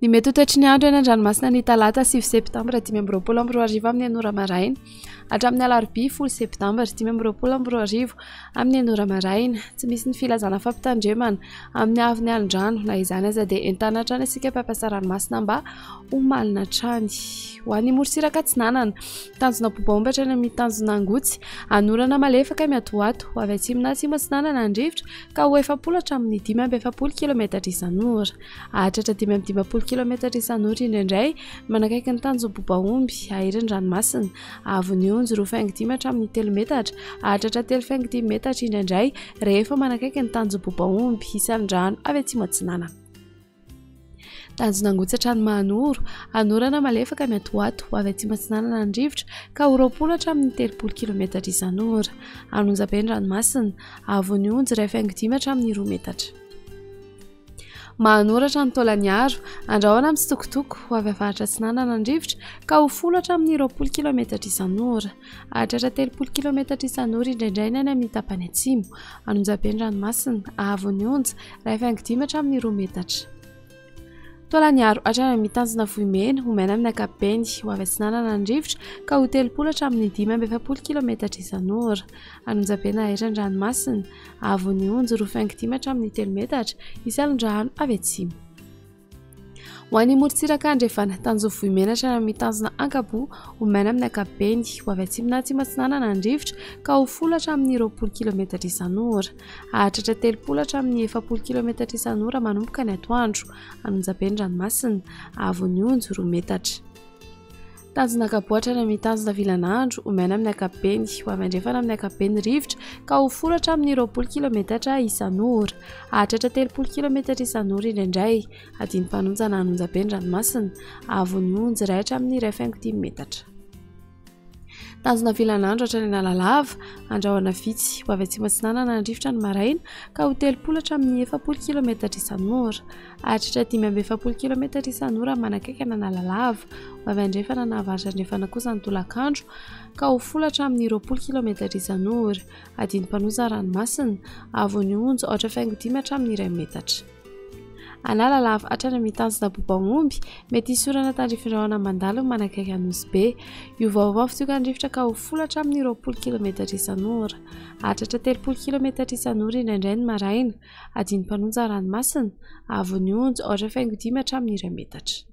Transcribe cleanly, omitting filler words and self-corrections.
Ny mety ho toetry ny andro eny an-dranomasina ny talata 9 septambra 2025 amin'ny enora maraina hatramin'ny alarobia 10 septambra 2025 amin'ny enora maraina. Tsy misy ny filazana fampitandremana amin'ny haavon'ny alon-drano na izany aza dia entanina hatrany isika mpampiasa ranomasina mba ho malina hatrany. Ho an'ny morontsiraka atsinanana, tanjona Bobaomby hatrany amin'ny tanjona Angotsy, hanorana malefaka miatoato ho avy atsimo na atsimo atsinanana ny rivotra ka ho 40 hatramin'ny 45 kilometatra isan'ora. Hahatratra 55 kilometatra isan'ora indraindray manakaiky ny tanjona Bobaomby, hahery ny ranomasina. Haavon'ny onjy 2,5 hatramin'ny 3 metatra, hahatratra 3,5 metatra indraindray rehefa manakaiky ny tanjona Bobaomby, isan'ny rano avy atsimo atsinanana. Tanjona Angotsy hatrany Mahanoro, hanorana malefaka miatoato ho avy atsimo atsinanana ny rivotra ka ho 20 hatramin'ny 30 kilometatra isan'ora. Anonjabe ny ranomasina, haavon'ny onjy 1,5 hatramin'ny 2 metatra. Mahanoratra ny Taolagnaro, andrahona mitsitokotoko ho avy avaratra atsinanana ny rivotra ka ho folo hatramin'ny 20 kilometatra isan'ora. Hahatratra 30 kilometatra isan'ora indraindray ny any amin'ny tapany atsimo. Anonjabe ny ranomasina, haavon'ny onja, 1,5 hatramin'ny 2 metatra. Taolagnaro hatrany amin'ny tanjona Vohimena, ho maina amin'ny ankapobeny, ho avy atsinanana ny rivotra ka ho 30 hatramin'ny 45 kilometatra isan'ora. Anonjabe na aiza ny ranomasina, Haavon'ny onjy 2,5 hatramin'ny 3 metatra, hisy alon-drano avy atsimo. Ho an'ny morontsiraka andrefana, tanjona Vohimena hatrany amin'ny tanjona Ankaboa, ho maina amin'ny ankapobeny, ho avy atsimo na atsimo atsinanana ny rivotra ka ho folo hatramin'ny 20 kilometatra isan'ora. Hahatratra 30 hatramin'ny 40 kilometatra isan'ora manomboka ny atoandro. Anonjabe ny ranomasina, haavon'ny onjy 2 metatra. Tanjona Ankaboa hatrany amin'ny tanjona Vilanandro, ho maina amin'ny ankapobeny, ho avy andrefana amin'ny ankapobeny ny rivotra ka ho folo hatramin'ny 20 kilometatra isan'ora. Hahatratra 30 kilometatra isan'ora indraindray. Adinam-panonjana Anonjabe ny ranomasina, haavon'ny onjy iray hatramin'ny 1,5 metatra. Tanjona Vilanandro hatrany Analalava, andrahona vitsy, ho avy atsimo atsinanana ny rivotra ny maraina ka ho 30 hatramin'ny 40 kilometatra isan'ora. Hahatratra 45 kilometatra isan'ora manakaiky an'Analalava, ho avy andrefana na avaratra andrefana kosa ny tolakandro ka ho folo hatramin'ny 20 kilometatra isan'ora. Adinam-panoza ranomasina, haavon'ny onja 4,5 hatramin'ny 1 metatra. Analalava hatrany amin'ny tanjona Bobaomby, mety hisy orana tandrifin-drahona mandalo ny manakaiky Nosy Be. Hiovaova ny fitsokan'ny rivotra ka ho folo hatramin'ny 20 kilometatra isan'ora. Hahatratra 30 kilometatra isan'ora indraindray ny maraina. Adinam-panonja ranomasina, haavon'ny onja 4,5 hatramin'ny 1 metatra.